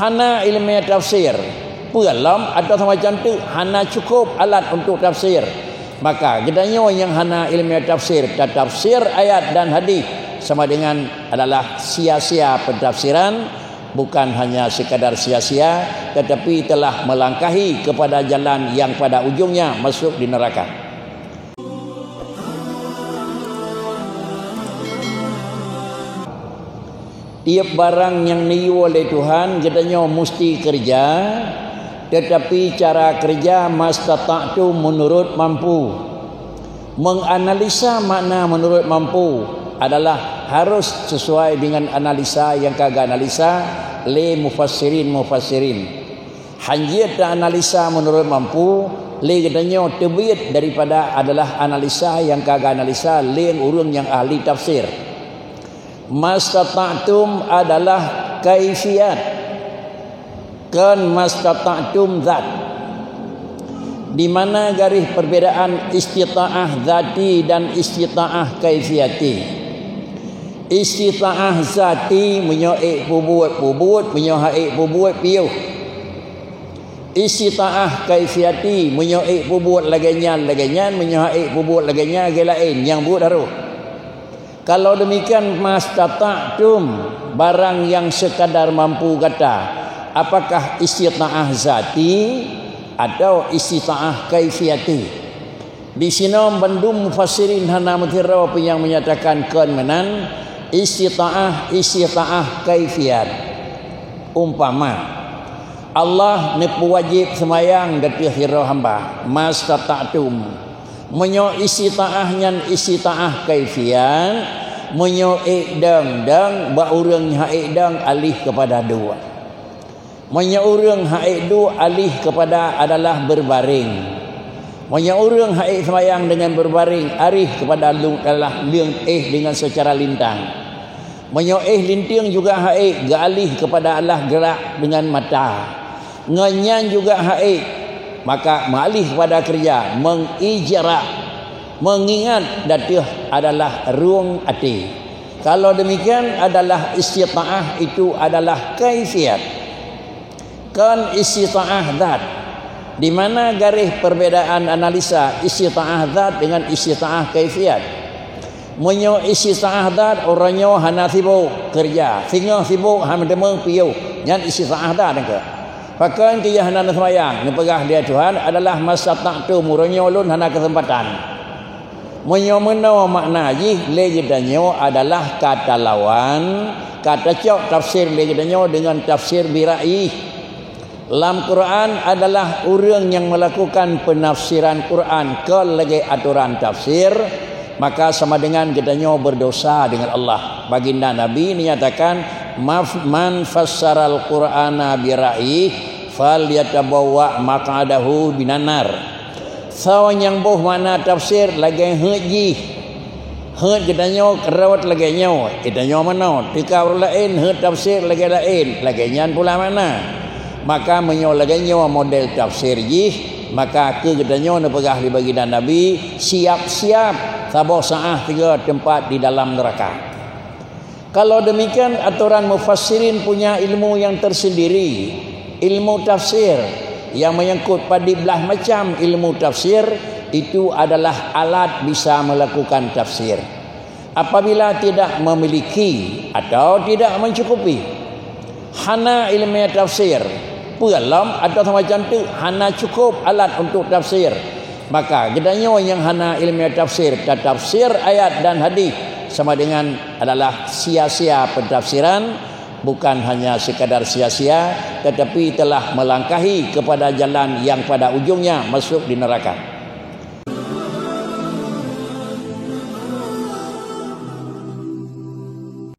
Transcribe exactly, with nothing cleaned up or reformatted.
Hana ileumèe tafsir, peue lom atau sama cantik hana cukup alat untuk tafsir. Maka geutanyoe nyang hana ileumèe tafsir, tatafsir ayat dan hadis sama dengan adalah sia-sia pentafsiran, bukan hanya sekadar sia-sia, tetapi telah melangkahi kepada jalan yang pada ujungnya masuk di neraka. Tiep barang nyang neuyue lé Tuhan, geutanyoe musti keureuja, teutapi cara keureuja mastata'tum, meunurot mampu. Menganalisa makna meunurot mampu adalah harus sesuai dengan analisa nyang ka geuanalisa lé mufassirin-mufassirin. Hanjeuet ta-analisa meunurot mampu, lé geutanyoe teubiet daripada adalah analisa nyang ka geuanalisa lé ureuëng nyang ahli tafsir. Mastata'tum adalah kaifiat, kon mastata'tum zat. Di mana garis perbedaan istita'ah zati dan istita'ah kaifiati? Istita'ah zati, meunyoe ék peubuet, peubuet, meunyoe hana ék peubuet, piôh. Istita'ah kaifiati, meunyoe ék peubuet lagée nyan, lagée nyan, meunyoe hana ék peubuet lagée nyan, lagée laén, nyang buet harôh. Kalau demikian, mastata'tum, barang nyang sekadar mampu gata, apakah istita'ah zati atau istita'ah kaifiati? Di sinoe bandum mufassirin hana meusidroe pih nyang menyatakan kon meunan, istita'ah, istita'ah kaifiat. Umpama, Allah neupeuwajéb seumayang di ateueh sidroe hamba, mastata'tum. Meunyoe istita'ah nyan istita'ah kaifiat, meunyoe ék dong, dong, bak ureuëng nyang hana ék dong, alih keupada duek. Meunyoe ureuëng hana ék duek, alih keupada adalah beurbaréng. Meunyoe ureuëng hana ék seumayang deungon beurbaréng, alih keupada lu-, adalah leueng éh deungon seucara lintang. Meunyoe éh linteung juga hana ék, geualih keupada adalah geurak deungon mata. Ngon nyan juga hana ék, maka meualih keupada keureuja, meungijra, meungingat di ateueh adalah rueng até. Kalau demikian adalah istita'ah itu adalah kaifiat, kon istita'ah zat. Di mana garis perbedaan analisa istita'ah zat dengan istita'ah kaifiat? Meunyoe istita'ah zat, uroe nyoe hana sibok keureuja, singoh sibok hana meuteumé piôh, nyan istita'ah zat nyang keu. Pakon keu hana neuseumayang, neupeugah lé Tuhan adalah mastata'tum, uroe nyoe lôn hana keuseumpatan. Meunyoe meunoe makna jih, lé geutanyoe adalah ka talawan, ka tacok tafsir lé geutanyoe deungon tafsir bira'yi. Lam Quran adalah ureuëng nyang melakukan penafsiran Quran kon lagée atoran tafsir, maka sama dengan geutanyoe berdosa dengan Allah. Baginda Nabi menyatakan, "Maf-, man fassaral Qur'ana bira'yi, falyatabawwa maq'adahu minan nar." Soe nyang boh makna tafsir lagée heuet jih, heuet geutanyoe keurot lagée nyoe, geutanyoe meunoe, teuka ureuëng laén heuet tafsir lagée laén, lagée nyan pula makna. Maka meunyoe lagée nyoe model tafsir jih, maka keu geutanyoe neupeugah lé baginda Nabi, siap-siap saboh saát tiga teumpat di dalam neuraka. Kalau demikian, atoran mufassirin punya ilmu yang tersendiri, ilmu tafsir, yang menyangkut pada belah macam ilmu tafsir, itu adalah alat bisa melakukan tafsir. Apabila tidak memiliki atau tidak mencukupi, hana ilmiah tafsir, peue lom atau sama cantik hana cukup alat untuk tafsir, maka geutanyoe nyang hana ilmiah tafsir, tatafsir ayat dan hadis sama dengan adalah sia-sia pentafsiran, bukan hanya sekadar sia-sia, tetapi telah melangkahi kepada jalan yang pada ujungnya masuk di neraka.